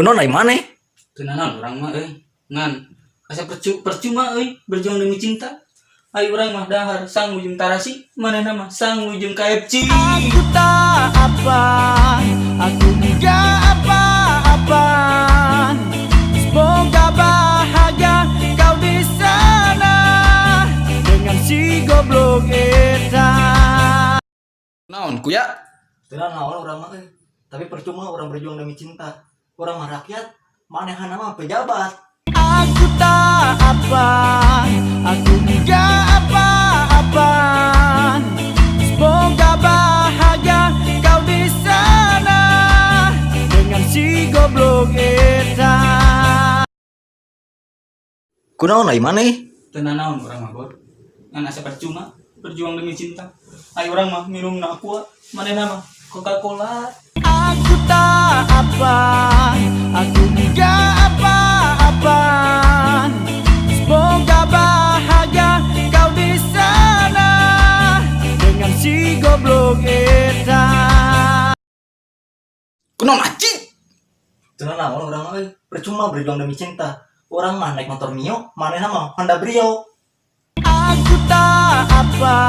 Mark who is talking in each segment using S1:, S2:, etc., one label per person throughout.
S1: Kunaon ai maneh?
S2: Teu nanaon urang mah euy. Ngan asa percuma euy berjuang demi cinta. Ai urang mah dahar sangu jeung tarasi, manehna mah sangu jeung KFC.
S3: Aku tak apa, aku gak apa-apa. Semoga bahagia kau di sana dengan si goblok eta.
S4: Naon kuya?
S1: Teu naon urang mah euy. Tapi percuma urang berjuang demi cinta. Urang mah rakyat, manehna mah pejabat.
S3: Aku tak apa, aku gak apa-apa. Semoga bahagia kau di sana dengan si goblok eta.
S1: Kunaon ai maneh?
S2: Teu nanaon urang mah, Bor. Ngan asa percuma berjuang demi cinta. Ai urang mah minumna Aqua, manehna mah Coca-Cola.
S3: Aku tak apa, aku gak apa-apa. Semoga bahagia kau di sana dengan si goblok eta.
S4: Kunaon anjing?
S1: Teu naon urang mah euy. Percuma berjuang demi cinta. Urang mah naik motor Mio, manehna mah Honda Brio.
S3: Aku tak apa,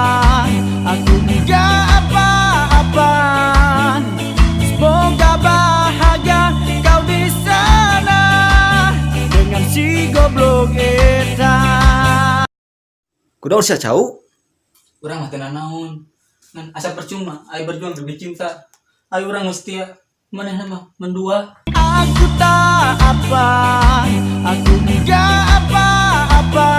S3: aku gak apa-apa. Semoga bahagia kau di sana dengan si goblok eta.
S1: Kunaon sia, Cau?
S2: Urang mah teu nanaon. Ngan asa percuma ai berjuang demi cinta. Ai urang mah setia, manehna mah mendua.
S3: Aku tak apa, aku gak apa-apa.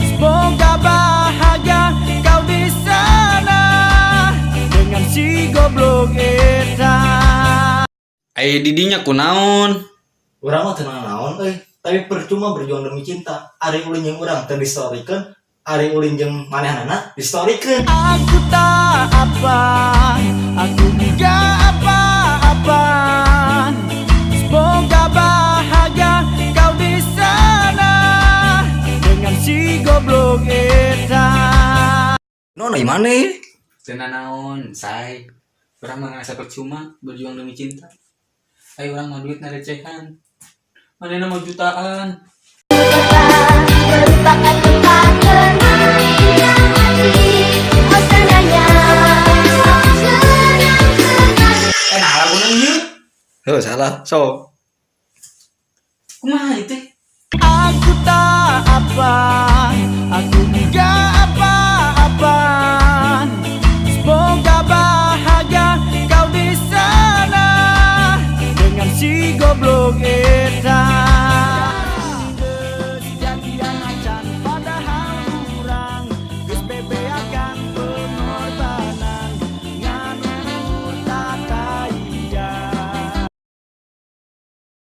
S3: Semoga bahagia kau di sana dengan si goblok eta.
S4: Ai didinya kunaon?
S1: Urang mah teu naon euy. Tapi percuma berjuang demi cinta. Ari ulin jeung urang teu distorikeun, ari ulin jeung manehanana distorikeun.
S3: Aku tak apa, aku gak apa-apa. Semoga bahagia kau di sana dengan si goblok eta.
S1: Naon ai maneh?
S2: Teu nanaon, say. Urang mah ngerasa percuma berjuang demi cinta. Ai urang mah duit recehan. Manehna mah jutaan.
S5: Merupakan tempat tenang hati. Oh, seandainya kenang-kenang.
S2: Eh, nah laguna ieu.
S1: Heuh, salah. So,
S2: Kumaha itu?
S3: Aku tak apa.